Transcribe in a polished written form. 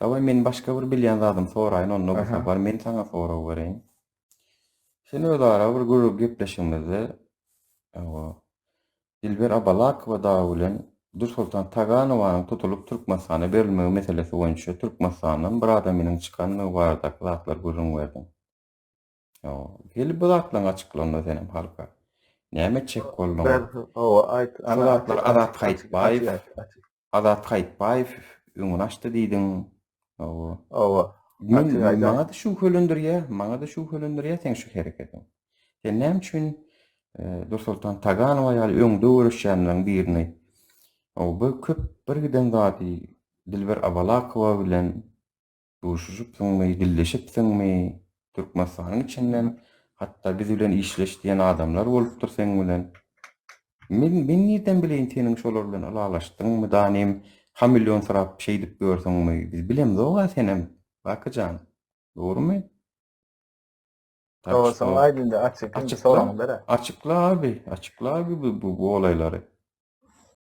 Daway men başga bir bilýän zadymy soraýyn onda bu sapar men saňa sorag bereýin. Sen özara bir gürrüň gepleşigimizde hawa Dilber Abalakowa dagy bilen Dürsoltan Taganowanyň tutulyp Türkmenistana berilmegi meselesi boýunça Türkmenistandan bir adamynyň çykandygy baradaky zatlary gürrüň berdiň. Gel bu zatlaryň açyklanyna senem halka. Näme etjek bolduň? Ber, hawa, aýt. Şu zatlar Azat Haýytbaýew, Azat Haýytbaýew öňüni açdy diýdiň. Hawa. Hawa. Men maňa-da şübhelendirýär, maňa-da şübhelendirýär seň şu hereketiň. Sen näme üçin e, Dursoltan Taganowa ýaly öňde göreşýänleriň birini bu köp bir giden zady Dilber Abalakowa bilen Duşuşypsyňmy, dilleşipsiňmi? Türkmenistanyň içinden hatda biz bilen işleş diýen adamlar bolupdyr seň bilen. Men men nirden bileýin seniň şolar bilen ylalaşdyňmy, danym hamilýonsyrap şeýdip ýörsüňmi? Biz bilemzog-a senem, Baky jan. Dogrumy? Tak şo Soň aýt indi açyk, indi açykla, soragyňy ber-ä. açykla abi, açykla abi bu bu bu olaýlary.